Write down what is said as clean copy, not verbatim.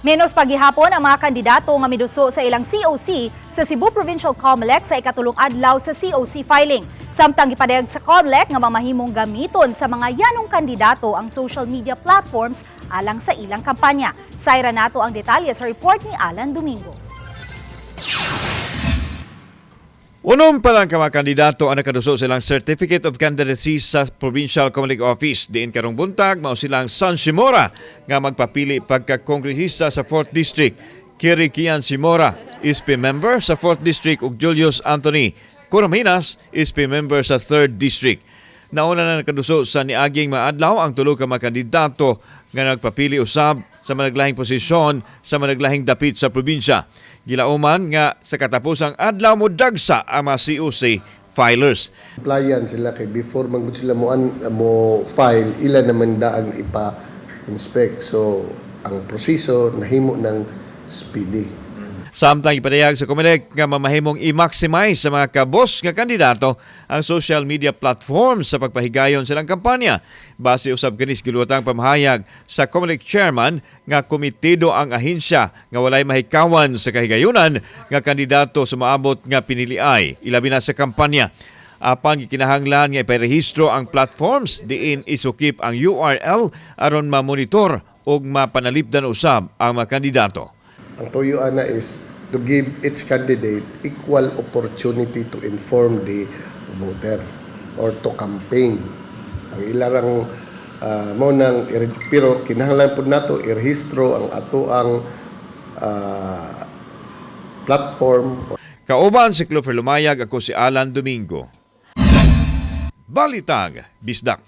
Menos paghihapon ang mga kandidato nga miduso sa ilang COC sa Cebu Provincial COMELEC sa ikatulong adlaw sa COC filing. Samtang gipadayag sa COMELEC nga mamahimong gamiton sa mga yanong kandidato ang social media platforms alang sa ilang kampanya. Sayra nato ang detalye sa report ni Alan Domingo. Unom pa lang ka mga kandidato ang nakaduso silang Certificate of Candidacy sa Provincial COMELEC Office. Diin karong buntag, mao silang San Simora nga magpapili pagka-kongresista sa 4th District. Kiri Kian Simora, SP member sa 4th District, ug Julius Anthony Corominas, SP member sa 3rd District. Nauna na nakaduso sa niaging maadlaw ang tulo ka mga kandidato nga nagpapili usab sa managlahing posisyon sa managlahing dapit sa probinsya. Gilauman nga sa katapusang adlaw mo dagsa ang mga COC filers. Compliant sila kay before man gud sila mo file, ila naman daan ipa-inspect. So ang proseso nahimo ng speedy. Samtang ipadayag sa COMELEC nga mamahimong i-maximize sa mga kabos nga kandidato ang social media platform sa pagpahigayon silang kampanya. Base usab kini sa giluwatang pamahayag sa COMELEC chairman nga komitido ang ahensya nga walay mahikawan sa kahigayunan nga kandidato sa maabot nga piniliay, ilabi na sa kampanya. Apan gikinahanglan nga iparehistro ang platforms diin isukip ang URL aron mamonitor ug mapanalipdan usab ang mga kandidato. Ang tuyo ana is to give each candidate equal opportunity to inform the voter or to campaign. Ang ilarang mo nang pero kinahanglan pud nato irehistro ang ato ang platform. Kauban si Clover Lumayag, ako si Alan Domingo. Balitang Bisdak.